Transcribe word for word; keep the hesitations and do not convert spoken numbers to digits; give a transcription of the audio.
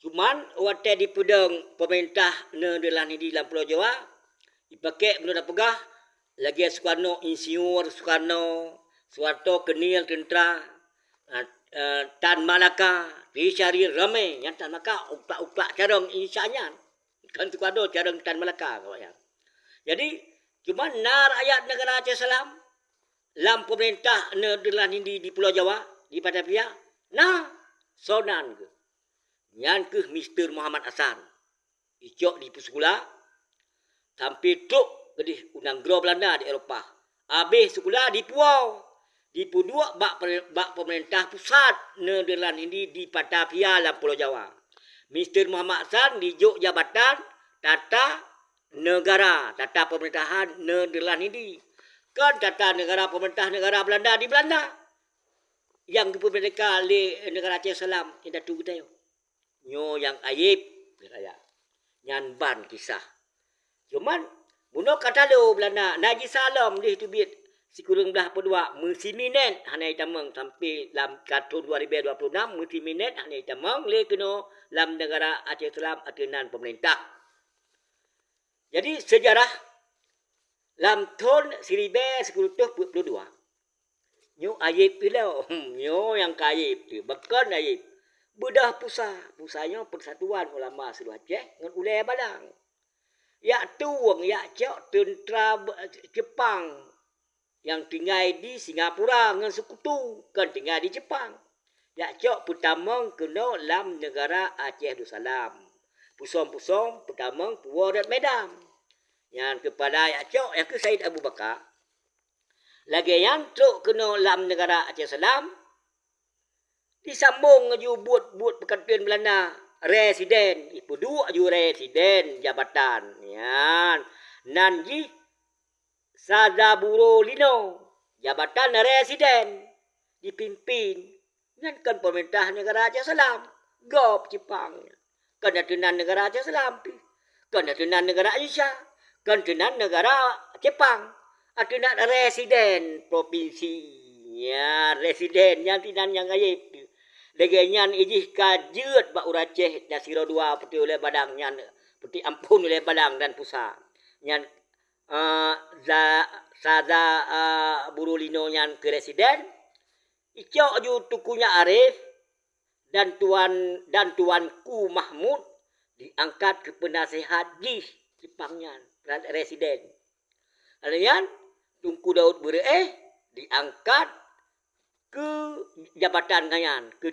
Cuman watée dipeudong peumeurintah Nederland Hindi lam Pulo Jawa, jipaké meunurot peugah lagée Sukarno, Insinyur Sukarno, Suharto, Kenil, Teuntara, eh, eh, Tan Malaka, Trisari, ramé nyang Tan Malaka utak-utak carong Indonesia nyan. Kan Sukarno carong Tan Malaka awaknyan. Jadi, cuman na rakyat negara Aceh Salam lam peumeurintah Nederland Hindi di Pulo Jawa, di Batavia, na sonan geuh. Nyan keuh Mister Muhammad Hasan. Icok di peusikula sampai trok keudeh u nanggroe Belanda di Eropa. Abéh sikula dipuwoe, dipeuduek bak, bak peumeurintah pusat Nederland Hindi di Batavia lam Pulo Jawa. Mister Muhammad Hasan dijok jabatan tata negara, tata pemerintahan Nederland Hindi. Kon tata negara, pemerintah negara Belanda di Belanda nyang geupeumeurdeka lé negara Aceh Salam indatu geutanyoe. Nyoe nyang aib, kheun rakyat. Nyan ban kisah. Cuman, bunoe ka talo Belanda, na jisalom deh teubiet sikureueng blah peudua, meusiminet hana jitamong sampai lam ka thon dua ribèe dua puluh enam, meusiminet hana jitamong lé keunoe lam negara Aceh Salam ateueh nan peumeurintah. Jadi, seujarah lam thon siribèe sikureueng reutôh peuet puluh dua, nyoe aib ilèe, hmm, nyoe nyang ka aib teuh, bukon aib. Beudôh pusa, pusa nyoe Persatuan Ulama Seuluruh Aceh ngon ulèe balang. Jak tueng, jak cok teuntra be-, Jepang nyang tinggai di Singapura ngon seukutu, kon tinggai di Jepang. Jak cok peutamong keunoe lam negara Aceh Darussalam. Pusong-pusong peutamong puwoe rot Medan. Nyan keupada jak cok, nyang keuh Said Abu Bakar. Lagèe nyan trok keunoe lam negara Aceh Salam, disambong laju buet-buet peukateun Belanda, residen, ipeuduek laju residen jabatan. Nyan, nan jih Sadaburo Lino, jabatan residen, dipimpin. Nyan kon peumeurintah negara Aceh Salam, gob Jepang. Kon ateueh nan negara Aceh Salam pih. Kon ateueh nan negara Indonesia. Kon ateueh nan negara Jepang. Ateueh nan residen provinsi. Ya, residen nyan sinan nyang aib teuh. Lagèe nyan ijih ka jeuet bak ureueng Aceh dan sidroe dua peuti ulèe balang nyan, peuti ampôn ulèe balang dan pusa. Nyan, eh, za-, Sada, eh, Buru Lino nyan keu residen, icok ju Teungku Nyak Arif, dan Tuan, dan Tuanku Mahmud diangkat keu peunasihat jih Jepang nyan, residen. Lheueh nyan, Teungku Daud Beureueh diangkat keu jabatan nyan, keu